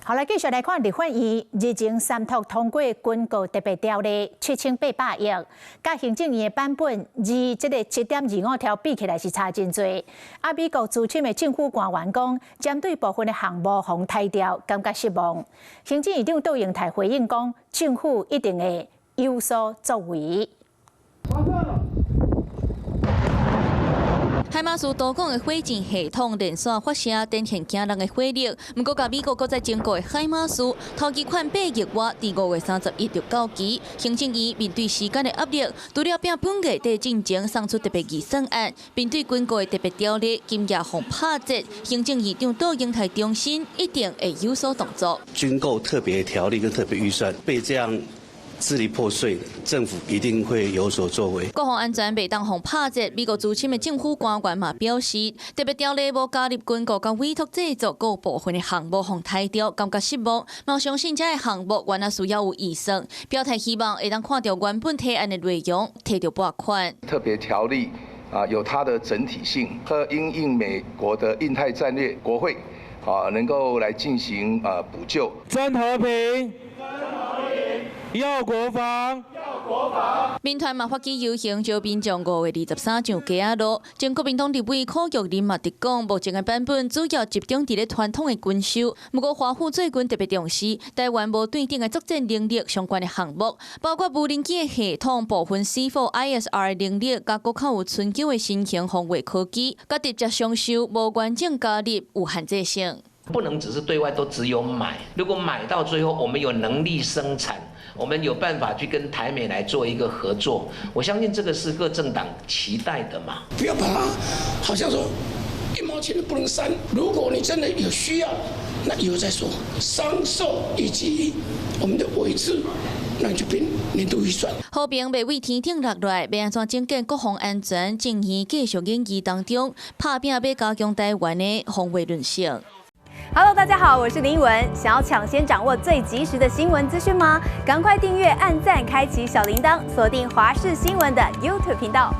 好來，繼續來看立法院日前三讀通過軍購特別條例7800億，佮行政院的版本二這个7.25條比起來是差真濟。啊，美國資深的政府官員講，針對部分的項目予刣掉，感覺失望。行政院長杜英台回應講，政府一定會有所作為。海馬斯多管的火箭系統連續發射，展現驚人的火力。毋過，共美國閣再增購的海馬斯頭幾款8億外，佇5月31就到期。行政院面對時間的壓力，除了拼本月底進前送出特別預算案，面對軍購的特別條例，今夜予拍折。行政院長杜英台重申，一定會有所動作。軍購特別條例跟特別預算被這樣支離破碎，政府一定會有所作為。國防安全袂當予拍折，美國資深的政府官員嘛表示，特別條例無加入軍購佮委託製作閣部分的項目予刣掉，感覺失望。嘛相信這个項目原來需要有預算，表態希望會當看著原本提案的內容，提著撥款。特別條例啊，有它的整體性，和因應美國的印太戰略，國會啊能夠來進行啊補救。真和平。要國防，要國防。民團嘛發起遊行，召民眾5月23上街仔路。前國民黨立委柯玉琳嘛直講，目前的版本主要集中佇咧傳統的軍售，毋過華府最近特別重視台灣無對等的作戰能力相關的項目，包括無人機的系統、部分 C4ISR 能力，佮閣較有春秋的新型防衛科技，佮直接商售無完整加入有限制性。不能只是對外都只有買，如果買到最後，我們有能力生產，我們有辦法去跟台美來做一個合作，我相信這個是各政黨期待的嘛。不要把它好像說一毛錢都不能刪。如果你真的有需要，那以後再說。商售以及我們的委置，那就變年度預算。和平袂為天頂落來，欲按怎整建國防安全，政院繼續研議當中，拍拚欲加強台灣的防衛韌性。 Hello，大家好，我是林文。想要搶先掌握最及時的新聞資訊嗎？趕快訂閱、按讚、開啟小鈴鐺，鎖定華視新聞的 YouTube 頻道。